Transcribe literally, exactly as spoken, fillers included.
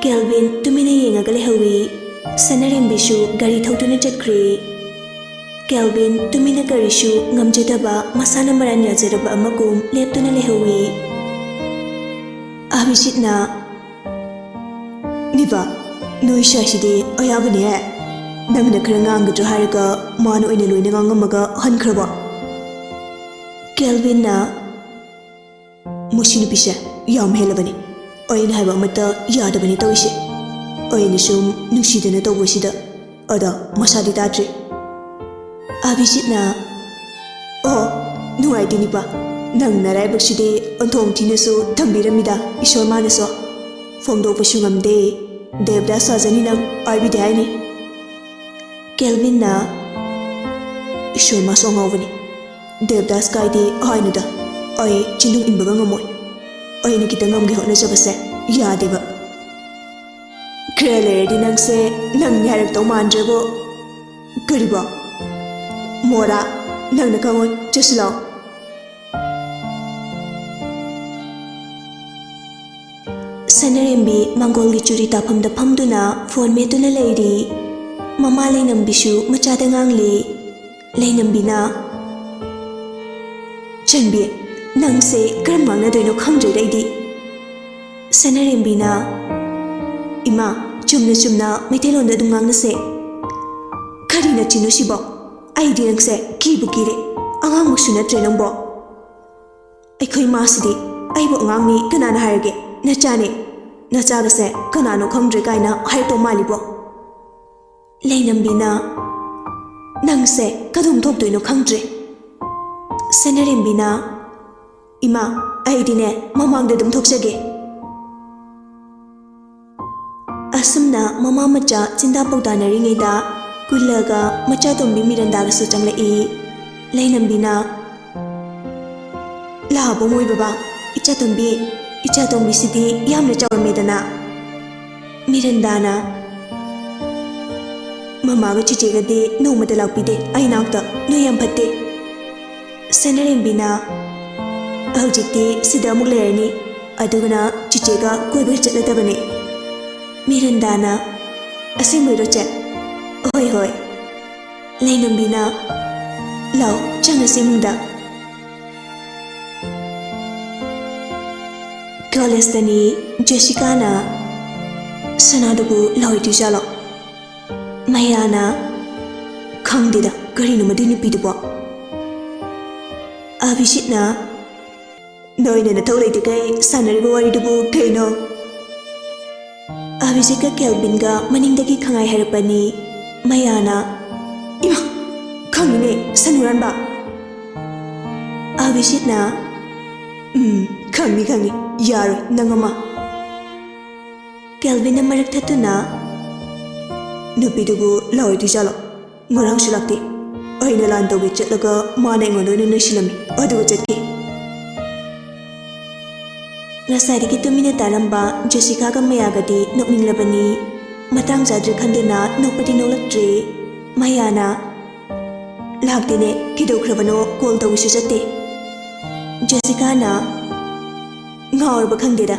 Calvin ꯇꯨꯃꯤꯟꯅ ꯌꯦꯡꯉꯒ ꯂꯩꯍꯧꯏ꯫ ꯁꯅꯥꯔꯦꯝꯕꯤꯁꯨ ꯒꯥꯔꯤ ꯊꯧꯗꯨꯅ ꯆꯠꯈ꯭ꯔꯦ꯫ ꯀꯦꯜꯚꯤꯟ ꯇꯨꯃꯤꯟꯅ ꯀꯔꯤꯁꯨ ꯉꯝꯖꯗꯕ, ꯃꯁꯥꯅ ꯃꯔꯥꯟ ꯌꯥꯖꯔꯕ ꯑꯃꯒꯨꯝ ꯂꯦꯞꯇꯨꯅ ꯂꯩꯍꯧꯏ꯫ ꯑꯚꯤꯖꯤꯠꯅ, "ꯅꯤꯄꯥ, ꯅꯣꯏ ꯁ꯭ꯋꯥꯏꯁꯤꯗꯤ ꯑꯌꯥꯕꯅꯦꯍꯦ꯫ ꯅꯪꯅ ꯈꯔ ꯉꯥꯡꯒꯗ꯭ꯔꯥ ꯍꯥꯏꯔꯒ ꯃꯥꯅ ꯑꯣꯏꯅ ꯂꯣꯏꯅ ꯉꯥꯡꯉꯝꯃꯒ ꯍꯟꯈ꯭ꯔꯕꯣ?" ꯀꯦꯜꯚꯤꯟꯅ, "ꯃꯁꯤ ꯅꯨꯄꯤꯁꯦ ꯌꯥꯝ ꯍꯦꯜꯂꯕꯅꯤ꯫ ꯑꯩꯅ ꯍꯥꯏꯕ ꯑꯃꯠꯇ ꯌꯥꯗꯕꯅꯤ ꯇꯧꯔꯤꯁꯦ꯫ ꯑꯩꯅ ꯁꯨꯝ ꯅꯨꯡꯁꯤꯗꯅ ꯇꯧꯕꯁꯤꯗ, ꯑꯗ ꯃꯁꯥꯗꯤ ꯇꯥꯗ꯭ꯔꯤ꯫" ꯑꯚꯤꯖꯤꯠꯅ, "ꯑꯣ, ꯅꯨꯡꯉꯥꯏꯇꯦ ꯅꯤꯄꯥ꯫ ꯅꯪ ꯅꯔꯥꯏꯕꯛꯁꯤꯗꯤ ꯑꯣꯟꯊꯣꯛ ꯊꯤꯅꯁꯨ ꯊꯝꯕꯤꯔꯝꯃꯤꯗ, ꯏꯁꯣꯔ ꯃꯥꯅꯁꯨ꯫ ꯐꯣꯡꯗꯣꯛꯄꯁꯨ ꯉꯝꯗꯦ꯫ ꯗꯦꯕꯗꯥꯁ ꯁꯥꯖꯅꯤ ꯅꯪ ꯍꯥꯏꯕꯤꯗꯦ ꯍꯥꯏꯅꯤ꯫" ꯀꯦꯜꯚꯤꯟꯅ, "ꯏꯁꯣꯔ ꯃꯥꯁꯨ ꯑꯉꯥꯎꯕꯅꯤ꯫ ꯗꯦꯕꯗꯥꯁ ꯀꯥꯏꯗꯤ ꯍꯥꯏꯅꯨꯗ, ꯑꯩ ꯆꯤꯟꯗꯨꯡ ꯏꯟꯕꯒ ꯉꯝꯃꯣꯏ꯫ ꯑꯩꯅ ꯈꯤꯇꯪ ꯉꯝꯒꯦ ꯍꯣꯠꯅꯖꯕꯁꯦ ꯌꯥꯗꯦꯕ꯫ ꯈꯔ ꯂꯩꯔꯗꯤ ꯅꯪꯁꯦ ꯅꯪꯅꯤ ꯍꯥꯏꯔꯛꯇꯧ ꯃꯥꯟꯗ꯭ꯔꯦꯕꯣ꯫" "ꯀꯔꯤꯕꯣ?" "ꯃꯣꯔꯥ, ꯅꯪꯅ ꯈꯪꯉꯣꯏ, ꯆꯠꯁꯤꯜꯂꯛꯑꯣ꯫" ꯁꯅꯥꯔꯦꯝꯕꯤ ꯃꯥꯡꯒꯣꯜꯒꯤ ꯆꯨꯔꯤ ꯇꯥꯐꯝꯗ ꯐꯝꯗꯨꯅ ꯐꯣꯟ ꯃꯦꯠꯇꯨꯅ ꯂꯩꯔꯤ꯫ ꯃꯃꯥ ꯂꯩꯅꯝꯕꯤꯁꯨ ꯃꯆꯥꯗ ꯉꯥꯡꯂꯤ꯫ ꯂꯩꯅꯝꯕꯤꯅ, "ꯆꯟꯕꯤ, ꯅꯪꯁꯦ ꯀꯔꯝ ꯉꯥꯡꯅꯗꯣꯏꯅꯣ ꯈꯪꯗ꯭ꯔꯦꯗ ꯑꯩꯗꯤ꯫" ꯁꯅꯥꯔꯦꯝꯕꯤꯅ, "ꯏꯃꯥ, ꯆꯨꯝꯅ ꯆꯨꯝꯅ ꯃꯩꯇꯩꯂꯣꯟꯗ ꯑꯗꯨꯝ ꯉꯥꯡꯅꯁꯦ꯫" "ꯀꯔꯤ ꯅꯆꯤꯟꯅꯣ ꯁꯤꯕꯣ? ꯑꯩꯗꯤ ꯅꯪꯁꯦ ꯀꯤꯕꯨ ꯀꯤꯔꯦ꯫ ꯑꯉꯥꯡꯃꯛꯁꯨ ꯅꯠꯇ꯭ꯔꯦ ꯅꯪꯕꯣ꯫ ꯑꯩꯈꯣꯏ ꯃꯥꯁꯤꯗꯤ ꯑꯩꯕꯨ ꯑꯉꯥꯡꯅꯤ ꯀꯅꯥꯅ ꯍꯥꯏꯔꯒꯦ? ꯅꯆꯥꯅꯦ꯫ ꯅꯆꯥꯒꯁꯦ ꯀꯅꯥꯅꯣ ꯈꯪꯗ꯭ꯔꯦ ꯀꯥꯏꯅ ꯍꯥꯏꯔꯛꯇꯧ ꯃꯥꯜꯂꯤꯕꯣ?" ꯂꯩꯅꯝꯕꯤꯅ, "ꯅꯪꯁꯦ ꯀꯗꯣꯝ ꯊꯣꯛꯇꯣꯏꯅꯣ ꯈꯪꯗ꯭ꯔꯦ꯫" ꯁꯅꯥꯔꯦꯝꯕꯤꯅ, "ꯏꯃꯥ, ꯑꯩꯗꯤꯅꯦ ꯃꯃꯥꯡꯗ ꯑꯗꯨꯝ ꯊꯣꯛꯆꯒꯦ꯫" ꯑꯁꯨꯝꯅ ꯃꯃꯥ ꯃꯆꯥ ꯆꯤꯟꯗꯥ ꯄꯥꯎꯗꯥꯅꯔꯤꯉꯩꯗ ꯀꯨꯜꯂꯒ ꯃꯆꯥꯇꯣꯝꯕꯤ ꯃꯤꯔꯟꯗꯥꯒꯁꯨ ꯆꯪꯂꯛꯏ꯫ ꯂꯩꯅꯝꯕꯤꯅ, "ꯂꯥꯛꯑꯕꯣ ꯃꯣꯏ ꯕꯕꯥ? ꯏꯆꯥꯇꯣꯝꯕꯤ, ꯏꯆꯥꯇꯣꯝꯕꯤꯁꯤꯗꯤ ꯌꯥꯝꯅ ꯆꯥꯎꯔꯝꯃꯦꯗꯅ꯫" ꯃꯤꯔꯟꯗꯥꯅ, "ꯃꯃꯥꯒ ꯆꯤꯆꯦꯒꯗꯤ ꯅꯣꯡꯃꯇ ꯂꯥꯛꯄꯤꯗꯦ ꯑꯩ ꯅꯥꯛꯇ꯫ ꯅꯣꯏ ꯌꯥꯝ ꯐꯠꯇꯦ꯫" ꯁꯅꯥꯔꯦꯝꯕꯤꯅ, "ꯍꯧꯖꯤꯛꯇꯤ ꯁꯤꯗ ꯑꯃꯨꯛ ꯂꯩꯔꯅꯤ, ꯑꯗꯨꯒꯅ ꯆꯤꯆꯦꯒ ꯀꯣꯏꯕ ꯆꯠꯂꯗꯕꯅꯦ꯫" ꯃꯤꯔꯟꯗꯥꯅ, "ꯑꯁꯦꯡꯕꯩꯔꯣ, ꯆꯦ?" "ꯍꯣꯏ, ꯍꯣꯏ꯫" ꯂꯩꯅꯝꯕꯤꯅ, "ꯂꯥꯎ, ꯆꯪꯉꯁꯤ ꯏꯃꯨꯡꯗ꯫" ꯀꯣꯂꯦꯖꯇꯅꯤ ꯖꯦꯁꯤꯀꯥꯅ, "ꯁꯅꯥꯗꯨꯕꯨ ꯂꯥꯎꯏꯗ꯭ꯔꯤꯖꯥꯠꯂꯣ?" ꯃꯌꯥꯅ, "ꯈꯪꯗꯦꯗ, ꯀꯔꯤꯅꯣ ꯃꯗꯨꯏ ꯅꯨꯄꯤꯗꯨꯕꯣ?" ꯑꯚꯤꯖꯤꯠꯅ, "ꯅꯣꯏꯅ ꯅꯊꯧ ꯂꯩꯇꯈꯩ ꯁꯥꯟꯅꯔꯤꯕ ꯋꯥꯔꯤꯗꯨꯕꯨ ꯀꯩꯅꯣ?" ꯑꯚꯤꯖꯤꯠꯀ ꯀꯦꯜꯕꯤꯟꯒ ꯃꯅꯤꯡꯗꯒꯤ ꯈꯪꯉꯥꯏ ꯍꯥꯏꯔꯛꯄꯅꯤ꯫ ꯃꯌꯥꯅ, "ꯏꯃꯥ, ꯈꯪꯉꯤꯅꯦ, ꯁꯟ ꯍꯨꯔꯥꯟꯕ!" ꯑꯚꯤꯖꯤꯠꯅ, "ꯎꯝ, ꯈꯪꯉꯤ, ꯈꯪꯉꯤ, ꯌꯥꯔꯣꯏ ꯅꯪ ꯑꯃ꯫" ꯀꯦꯜꯕꯤꯟꯅ ꯃꯔꯛ ꯊꯠꯇꯨꯅ, "ꯅꯨꯄꯤꯗꯨꯕꯨ ꯂꯥꯛꯑꯣꯏꯗꯣꯏꯖꯥꯠꯂꯣ? ꯉꯔꯥꯡꯁꯨ ꯂꯥꯛꯇꯦ꯫ ꯑꯩꯅ ꯂꯥꯟ ꯇꯧꯒꯦ ꯆꯠꯂꯒ ꯃꯥꯅ ꯑꯩꯉꯣꯟꯗ ꯑꯣꯏꯅ ꯅꯩꯁꯤꯜꯂꯝꯃꯤ, ꯑꯗꯨꯒ ꯆꯠꯈꯤ꯫" ꯉꯁꯥꯏꯗꯒꯤ ꯇꯨꯃꯤꯟꯅ ꯇꯥꯔꯝꯕ ꯖꯦꯁꯤꯀꯥꯒ ꯃꯌꯥꯒꯗꯤ ꯅꯣꯛꯅꯤꯡꯂꯕꯅꯤ꯫ ꯃꯇꯥꯡ ꯆꯥꯗ꯭ꯔꯦ ꯈꯟꯗꯨꯅ ꯅꯣꯛꯄꯗꯤ ꯅꯣꯛꯂꯛꯇ꯭ꯔꯦ꯫ ꯃꯌꯥꯅ, "ꯂꯥꯛꯇꯦꯅꯦ, ꯀꯩꯗꯧꯈ꯭ꯔꯕꯅꯣ? ꯀꯣꯜ ꯇꯧꯕꯁꯨ ꯆꯠꯇꯦ꯫" ꯖꯦꯁꯤꯀꯥꯅ, "ꯉꯥꯎꯔꯕ ꯈꯪꯗꯦꯗ,